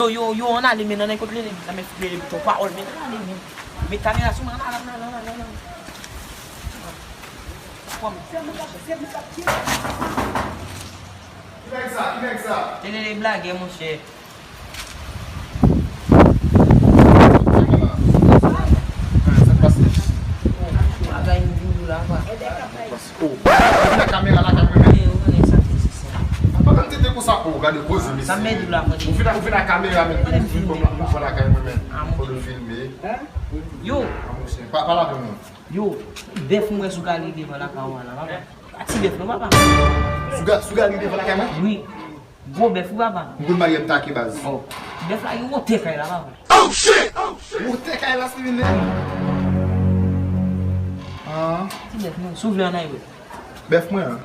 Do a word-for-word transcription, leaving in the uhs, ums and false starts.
Yo, yo, yo, ann ale, men nan kote Lele, nan men Lele, piton pawòl, men nan ale, men. Met kamera sou mwen, nan, nan, nan. Pran m. Ki nèg sa? Ki nèg sa? Se Lele blagè, monchè. Sa k pase? Bagay m di w la, pa. Oh, ou vin ak kamera la, kamera. Ou konnen sa, se sa. Apa kan tete konsa, oh, gade koze, mesye. Sa m di w la, mwen. Ou vin ak, ou vin ak kamera, men. Ou vin, ou vin, ou vin lakay mwen, men. Pou nou filme. Yo. Pa, pale avè mwen. Yo, bèf mwen sou gari devan lakay ou la, papa. Pa ti bèf non, papa. Sou ga-, sou gari devan lakay mwen? Wi. Gwo bèf, wi, papa. M konn maryè m take baz. Oh. Bèf la, yo wote kay la, papa. Oh, shit! Wote kay la, Steven, men. Ah. Ti bèf, non. Si w vle, ann al wè. Bèf mwen an.